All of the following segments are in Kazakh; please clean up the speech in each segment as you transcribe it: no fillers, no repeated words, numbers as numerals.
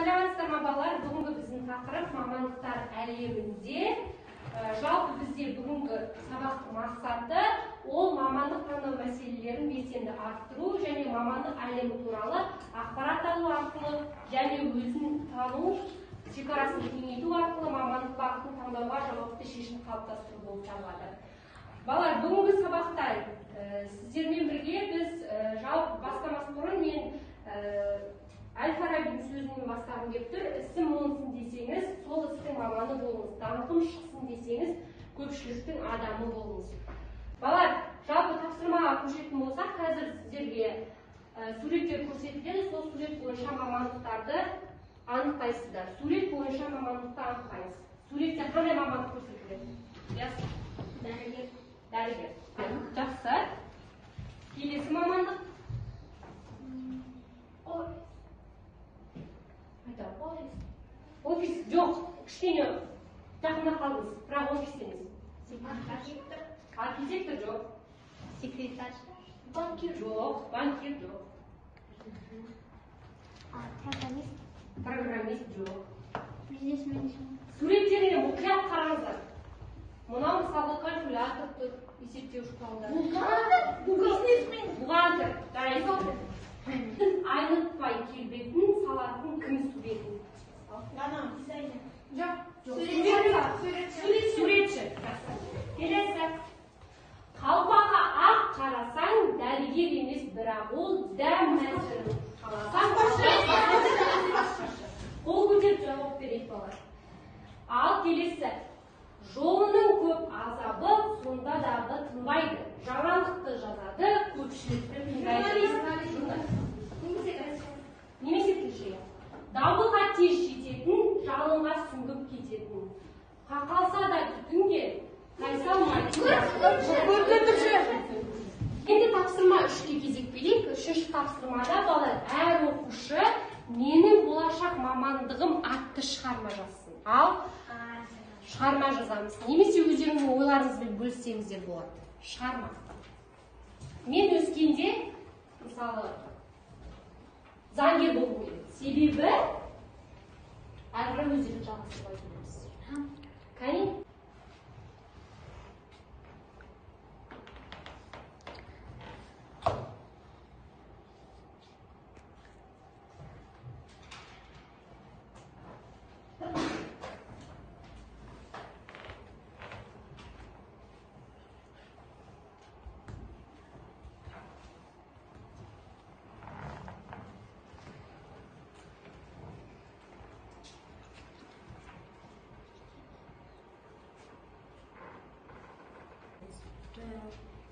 Саламатсыздар ма, балалар? Бүгінгі біздің тақырып мамандықтар әлемінде. Жалпы бізде бүгінгі сабақтың мақсаты ол мамандық таңдау мәселелерін белсенді арттыру және мамандық әлемі туралы ақпарат алу арқылы және өзін тану шекарасын кеңейту арқылы мамандық бағытын таңдауға жауапты шешім қалыптастыру болып табылады. Балалар, бүгінгі сабақта сіздермен бірге біз жалпы бастамас бұрын мен Әл-Фарабидің сөзінен бастағым келіп тұр. Ісім оңсын десеңіз, сол істің маманы болыңыз. Даңқым шықсын десеңіз, көпшіліктің адамы болыңыз. Балалар, жалпы тапсырмаға көшетін болсақ, қазір сіздерге суреттер көрсетіледі. Сол сурет бойынша мамандықтарды анықтайсыздар. Сурет бойынша мамандықты анықтаймыз. Суретте қандай мамандық көрсетіледі? Дәрігер. Дәрігер. Жақсы. Келесі мамандық? Офис. Жоқ, кішкене жақындап қалдыңыз, бірақ офис емес. Архитектор. Архитектор жоқ. Секретарь. Банкир. Жоқ, банкир жоқ. Программист. Программист жоқ. Бизнесмен. Суреттеріне мұқият қараңыздар. Мынау мысалы калькулятор тұр, есептеуіш құралдар. Бизнесмен. Бухгалтер. Жарайсыз. Айнытпай келбетін салатын кім суретін? Дизайнер. Жоқ. Суретші. Келесі. Қалпағы ақ қарасаң, дәрігер емес, бірақ ол дәм мәзірін қаласаң. Қол көтеріп жауап берейік, балалар. Ал келесі. Жолының көп азабы, сонда дағы тынбайды. Жаңалықты жазады, көпшілікті тыңдайды. Немесе тілші. Дабылға тез жететін, жалынға сүңгіп кететін. Қақалса да түтінге, тайсалмайтын. Енді тапсырма 3-ке кезек берейік. 3-ші тапсырмада балалар, әр оқушы менің болашақ мамандығым атты шығарма жазсын. Ал шығарма жазамыз. Немесе өздеріңіздің ойларыңызбен бөліссеңіздер болады. Шығарма. Мен өскенде, мысалы, заңгер болғым келеді. Себебі әрі қарай өздерің жалғастырып айтып. Кәне?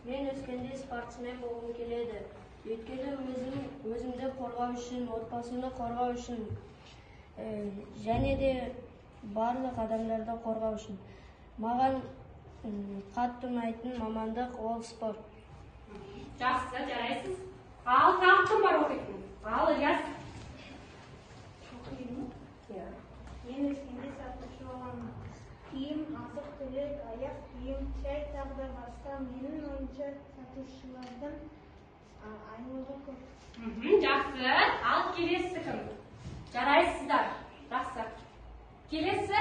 Мен өскенде спортсмен болғым келеді. Өйткені өзімді қорғау үшін, отбасымды қорғау үшін, және де барлық адамдарды қорғау үшін. Маған қатты ұнайтын мамандық ол спорт. Жақсы, жарайсыз. Ал тағы кім бар оқитын? Ал Ильяс. Мен өскенде сатушы боламын. Киім, азық-түлік, аяқ киім, шай тағы да басқа. Менің ойымша сатушылардың айлығы көп. Жақсы. Ал келесі кім? Жарайсыздар. Жақсы. Келесі.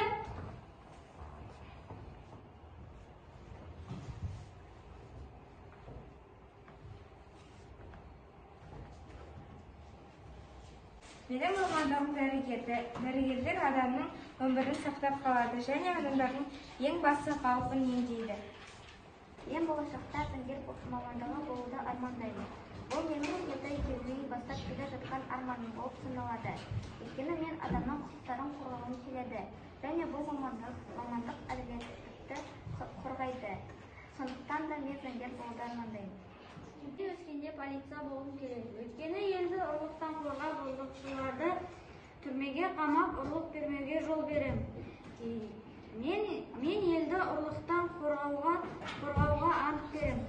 Менің мамандығым дәрігер. Дәрігерлер адамның өмірін сақтап қалады және адамдардың ең басты қаупін емдейді. Мен болашақта заңгер мамандығы болуды армандаймын. Бұл менің ерте кезімнен бастап келе жатқан арманым болып саналады. Өйткені мен адамның құқықтарын қорғағым келеді және бұл мамандық әділеттікті қорғайды. Сондықтан да мен заңгер болуды армандаймын. Мен өскенде полиция болғым келеді. Өйткені елді ұрлықтан қорғап, ұрлықшыларды түрмеге қамап, ұрлық бермеуге жол беремін. Мен елді ұрлықтан қорғауға ант беремін.